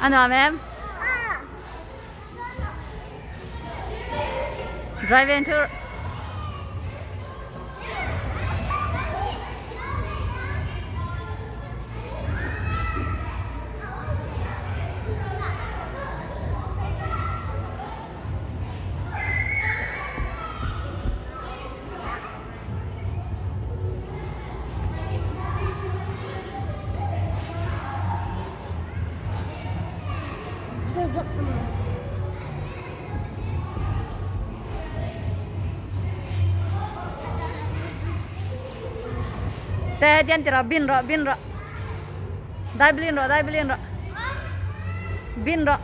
A nuam em? Drive in to Te dian tira bin ro bin ro. Dai blin ro dai blin ro. Bin ro.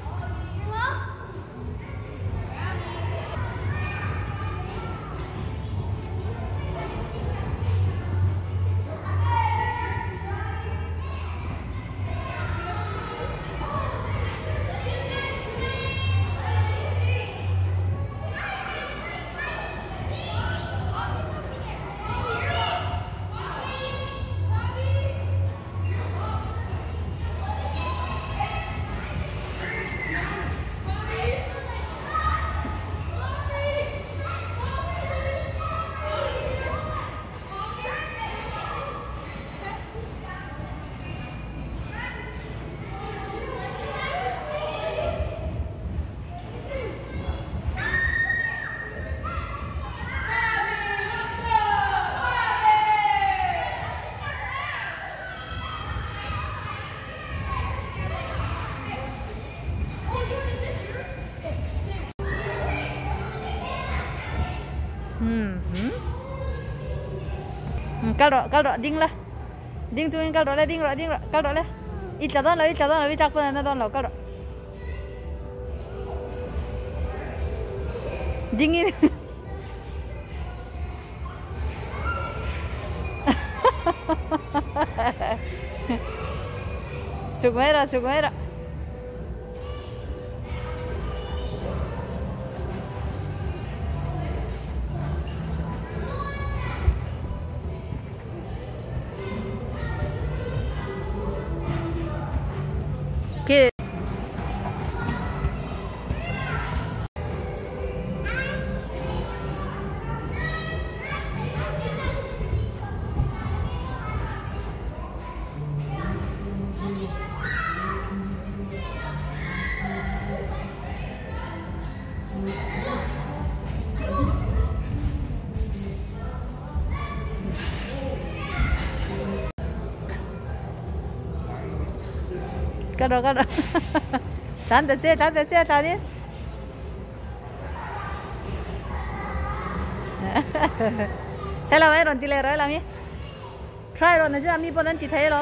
Kal ro kal ro ding la. Ding chungin kal ro le ding ro ding ro kal ro le. I tla dawn lo i tla dawn lo i tlak pawn a na dawn lo kal ro. Ding in. Chuk mai ro chuk mai ro. Khi Kal ro kal ro. Tan ta che tan ta che ta ni. Hello mai ron ti le ro la mi. Try ro na cha mi pon an ti thei lo.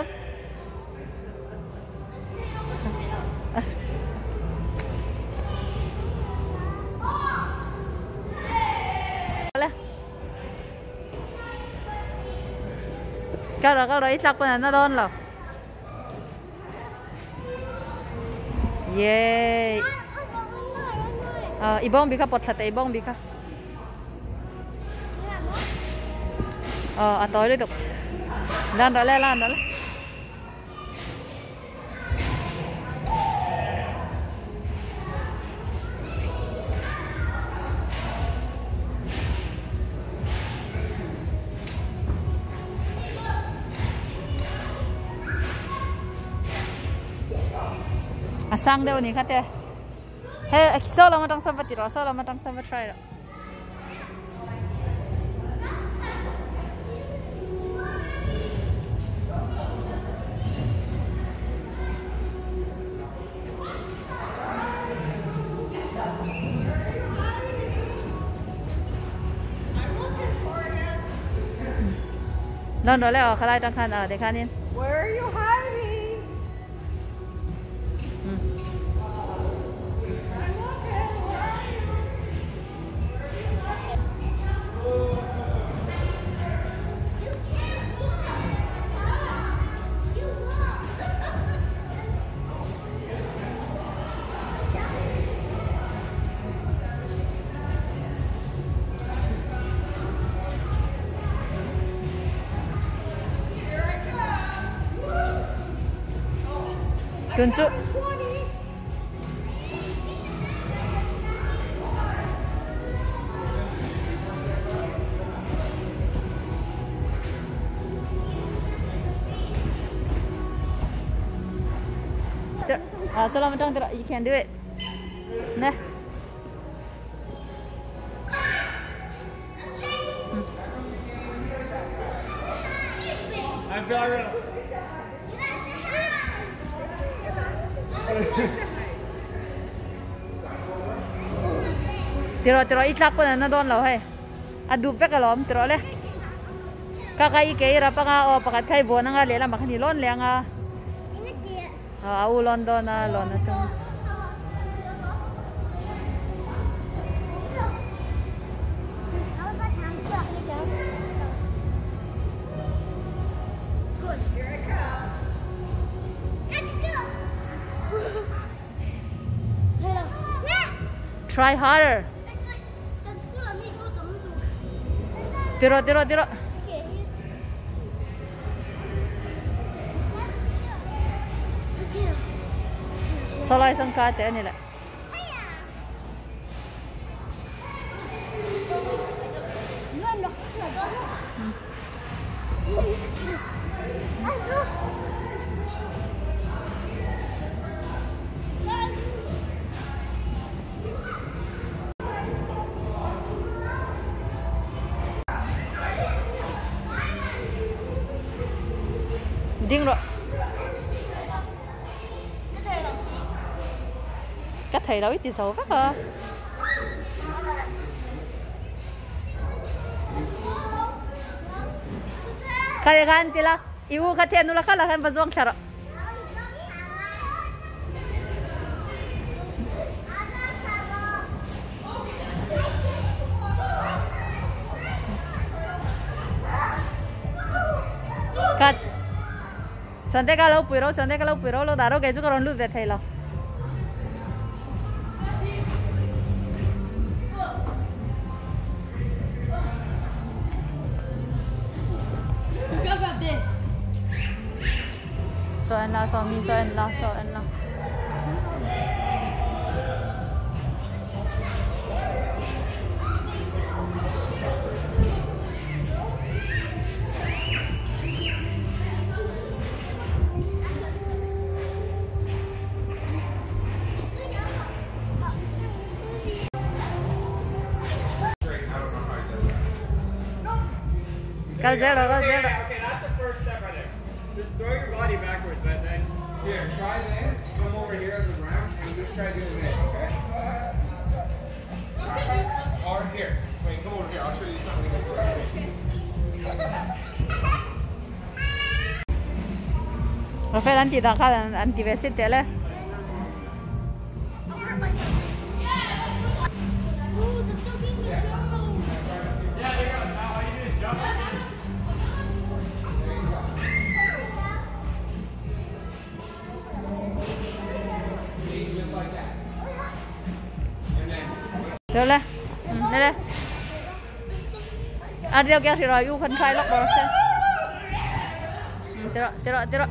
Kal ro kal ro i tlak pawn a na dawn lo. Yay. I bawng bi kha pawt thla teh i bawng bi kha. A tawi lutuk. Lan rawh le lan rawh le. A sang deuh ni kha te. He saw lam atang saw va ti rawh saw lam atang saw va try rawh. Lan rawh le aw khalai tang khan a tikhanin. Where are you hiding? I'm looking. Where are you? Tun chu Ah, salam tang tira. You can do it. Ne. I'm very. Tiro tiro itlak pon na don lo hei. A dup vek alawm tiro le. Ka ka i ke ra panga o pakat khai bo na nga le la makhani lon le nga. A u lon do na lon na tung. Try harder. Tiro tiro tiro. Solai sang ka te ani le. Ding rồi. Các thầy đâu ít thì xấu các hả? Khai gan tila, iu kha the nula khala khan bazong thara. Kat. Chante ka lo puiro, chante ka lo puiro lo daro ke chu ka ron lut ve thei lo. So en la so mi so en la so en la. Kal zero, kal zero. Okay, that's the first step right there. Just throw your body backwards, but then here, try then. Come over here on the ground and just try doing this, okay? Or here. Wait, come over here. I'll show you something. Rafael anti da kha anti ve sit le. Được lên, lên lên. À điều kia thì rồi, u phân try lóc rồi xem. Tiro, tiro, tiro.